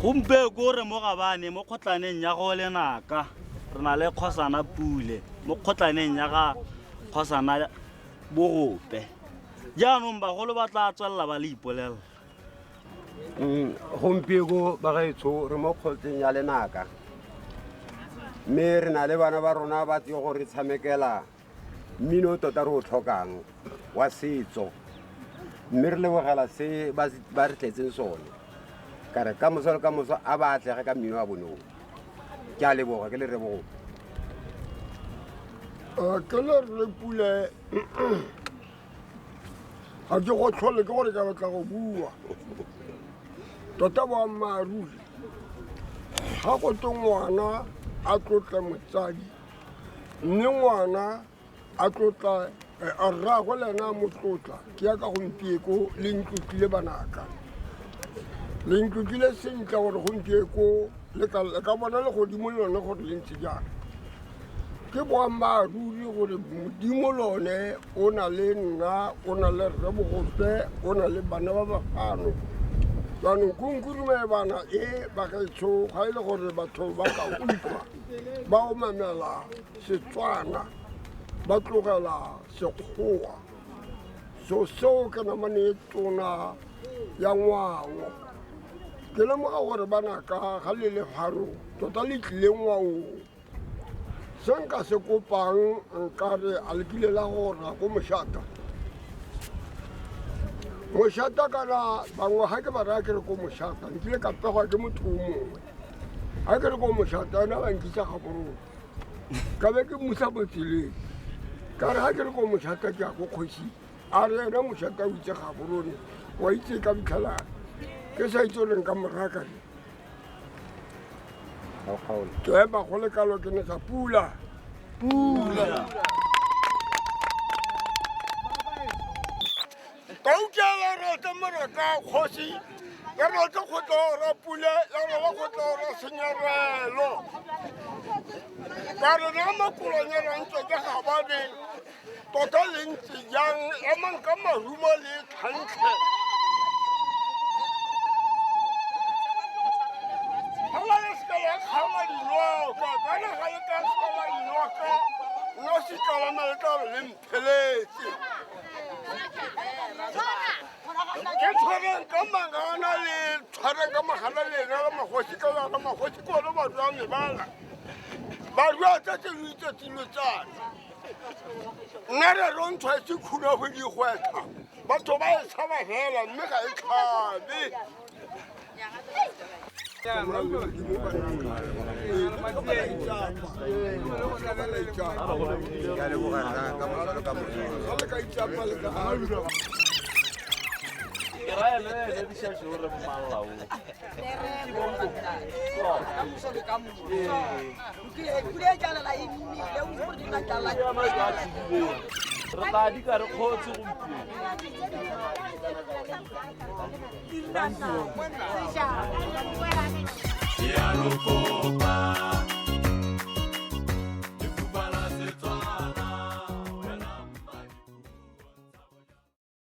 Gompieko re mo Gabane mo kgotlaneng ya go Lenaka, re na le Kgosana Pule mo kgotlaneng ya ga Kgosana Bogope. Jaanong bagolo ba tla tswelela ba le ipolelela. Gompieko bagaetsho re mo kgotleng ya Lenaka, mme re na le bana ba rona ba tseo go re tshamekela mmino tota re o tlhokang wa setso, mme re lebogela se ba re tletseng sone. Ka re ka moso le ka moso a ba atlege ka mmino wa bone o. Ke a leboga, ke le rebogo. Ke le re Pule, ga ke go tlhole ke gore ke batla go bua tota boammaaruri. Ga go te ngwana a tlotle motsadi, mme ngwana a tlotla a rraagwe le ena a mo tlotla. Ke ya ka gompieko le ntlotlile banaka, le ntlotlile sentle gore gompieko le ka bona legodimo le lone gore le ntse jang. Ke boammaaruri gore Modimo lone o na le nna, o na le rre Bogope, o na le bana ba ba fano. Jaanong kunkurume bana e bagaetsho, ga e le gore batho ba ka utlwa ba omamela Setswana ba tlogela Sekgowa, so seo ke namane e tona ya ngwao. Ke lemoga gore banaka ga le le fano tota le tlile ngwaong. Se nka se kopang, nkare a le kile la gora ko moshata moshata kana bangwe ga ke ba raya ke re ko moshata, nkile ka pegwa ke motho o mongwe ga ke re ko moshata, ena ba nkisa Gaborone, ka be ke musa mo tseleng. Ka re ga ke re ko moshata ke ya ko kgosi, a re ena moshata o itse Gaborone, wa itse ka fitlhela ke sa itse goreng ka moraka re ke ema go le kalo. Ke ne sa pula pula ka utlwela rata moraka kgosi ya rata go tla Pule ya rata go tla Senyarelo. Ka re na makolanyana ntse ke Gabane tota le ntse jang, emang ka marumo le tlhantlhe. Ga le seka la kgaola dinoka, kana ga le ka kgaola dinoka no sekalama le tla be le mpheletse. Ke tshwareng ka mangana, le tshwareng ka magana le ena le magosi ka bana magosi ke one ba rua mebala, ba rua tse tse lo itse tilo tsane. Nna re rontshwa se khuna go digwetlha, batho ba e tshaba fela mme ga e tlhabe. Ke a leboga rra, ka moso le ka moso. Ke raya le ene dišašo re mmalla o. Re tla dika re kgotse gompieno. Ke a lo kopa.